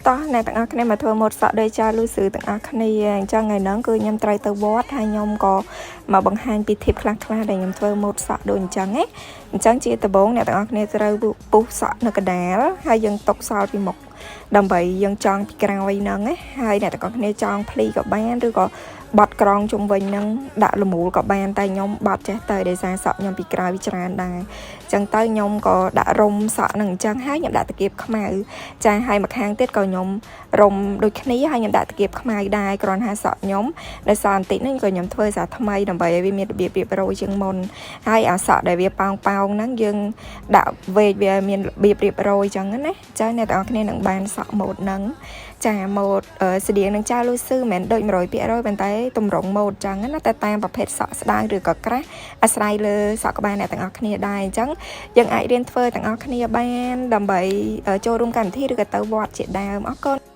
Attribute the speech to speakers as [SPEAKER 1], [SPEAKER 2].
[SPEAKER 1] តោះអ្នកទាំងអស់គ្នាមកធ្វើម៉ូតសក់ដោយចាលូស៊ឺទាំងអស់គ្នាអញ្ចឹងថ្ងៃហ្នឹងគឺខ្ញុំត្រូវទៅវត្តហើយខ្ញុំក៏មកបង្ហាញពី tip ខ្លះៗដែលខ្ញុំធ្វើម៉ូតសក់ដូចអញ្ចឹងណាអញ្ចឹងជាដំបូងអ្នកទាំងអស់គ្នាត្រូវពុះសក់នៅកណ្ដាលហើយយើងទុកសល់ពីមុខដើម្បីយើងចងពីក្រោយហ្នឹងណាហើយអ្នកទាំងអស់គ្នាចងភ្លីក៏បានឬក៏បត់ក្រងជុំវិញហ្នឹងដាក់លមូលក៏បានតែខ្ញុំបត់ចេះទៅដោយសារសក់ខ្ញុំពីក្រោយវាច្រើនដែរអញ្ចឹងទៅខ្ញុំក៏ដាក់រុំសក់ហ្នឹងអញ្ចឹងហើយខ្ញុំដាក់តាគៀបខ្មៅចាហើយម្ខាងទៀតក៏ខ្ញុំរុំដូចគ្នាហើយខ្ញុំដាក់តាគៀបខ្មៅដែរគ្រាន់តែសក់ខ្ញុំដោយសារបន្តិចហ្នឹងក៏ខ្ញុំធ្វើសារថ្មីដើម្បីឲ្យវាមានរបៀបរៀបរយជាងមុនហើយអាសក់ដែលវាប៉ោងប៉ោងហ្នឹងយើងដាក់វែកវាឲ្យមានរបៀបរៀបរយអញ្ចឹងណាចាអ្នកទាំងអស់គ្នានឹងបានសក់ម៉ូតហ្នឹងចាម៉ូតស្តៀងនឹងចាលូស៊ឺមិនមែនដូច100%ប៉ុន្តែតម្រងម៉ូតចឹងណាតែតាមប្រភេទសក់ស្ដើងឬក៏ក្រាស់អាស្រ័យលើសក់ក្បាលអ្នកទាំងអស់គ្នាដែរអញ្ចឹងយើងអាចរៀនធ្វើទាំងអស់គ្នាបានដើម្បីចូលរួមកម្មវិធីឬក៏ទៅវត្តជាដើមអរគុណ។